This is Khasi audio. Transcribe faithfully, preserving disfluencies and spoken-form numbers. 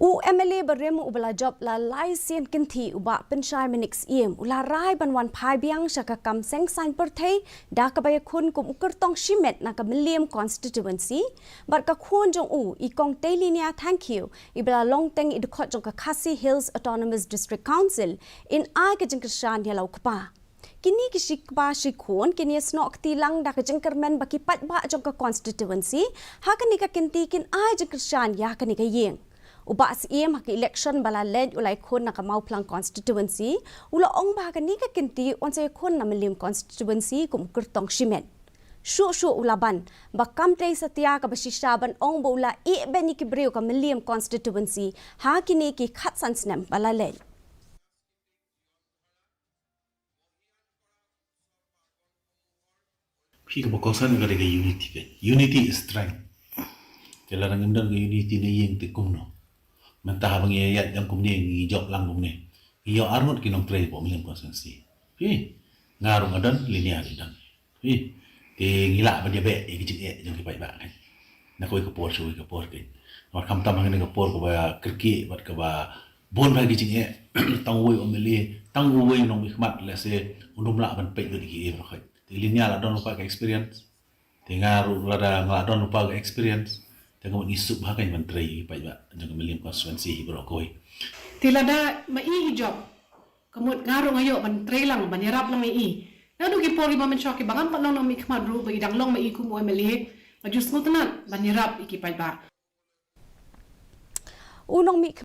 U M L A barim uba la jop la lai sien kynthih u Bah Pynshai Manik Syiem u la rai ban wan phai biang sha ka kam seng saiñ pyrthei da kaba ïakhun kum u kyrtong shimet na ka Mylliem constituency bad ka khun jong u i Kong Teilinia Thangkhiew iba la long teng i dkhot jong ka Khasi Hills Autonomous District Council in ai ka jingkyrshan ïa la u kpa. Kine ki shi kpa shi khun kin ïasnoh kti lang da ka jingkyrmen ba ki paidbah jong ka constituency ha kane ka kynti kin ai jingkyrshan ïa kane ka ïing. U Bah Syiem ha ka election ba la leit u la ïakhun na ka Mawphlang constituency u la ong ba ha kane ka kynti un sa ïakhun na Mylliem constituency kum u kyrtong shimet. Shuh shuh u la ban ba kam trei satia kaba shisha ban ong ba u la ïeh beiñ ïa ki briew ka Mylliem constituency ha kine ki khatsan snem ba la leit. Phi kaba kongsan ka dei ka unity ka. Unity is strength. Te lada ngim don ka unity na ïing te kumno. Mynta haba ngi ïaid lang kumne, ngi jop lang kumne, ngi ïoh arngut ki nongtrei hapoh Mylliem constituency. Phi, nga ruh nga don, Linia ruh i don. Phi, te ngi lah ban ïabeh ïa ki jingeh jong ki paidbah kan. Na kawei ka por sha kawei ka por kan. Namar khamtam ha kane ka por kaba kyrkieh bad kaba bun bha ki jingeh. Tang uwei u M L A, tang uwei u nongmihkhmat, lehse un ym lah ban peit lut ïa kiei baroh khoit. Te Linia la don lypa ka experience. Te nga ruh lada nga la don lypa ka experience, te nga mut ngi suk bha kan ban trei ïa ki paidbah jong ka Mylliem constituency hi baroh kawei. Te lada ma i i jop, ka mut nga ruh nga ïoh ban trei lang, ban ïarap lang ïa i. Naduh ki por kiba mynshuwa kiba ngam pat long nongmihkhmat ruh, ba i dang long ma i kum u M L A, nga ju sngewtynnat ban ïarap ïa ki paidbah. U nongmih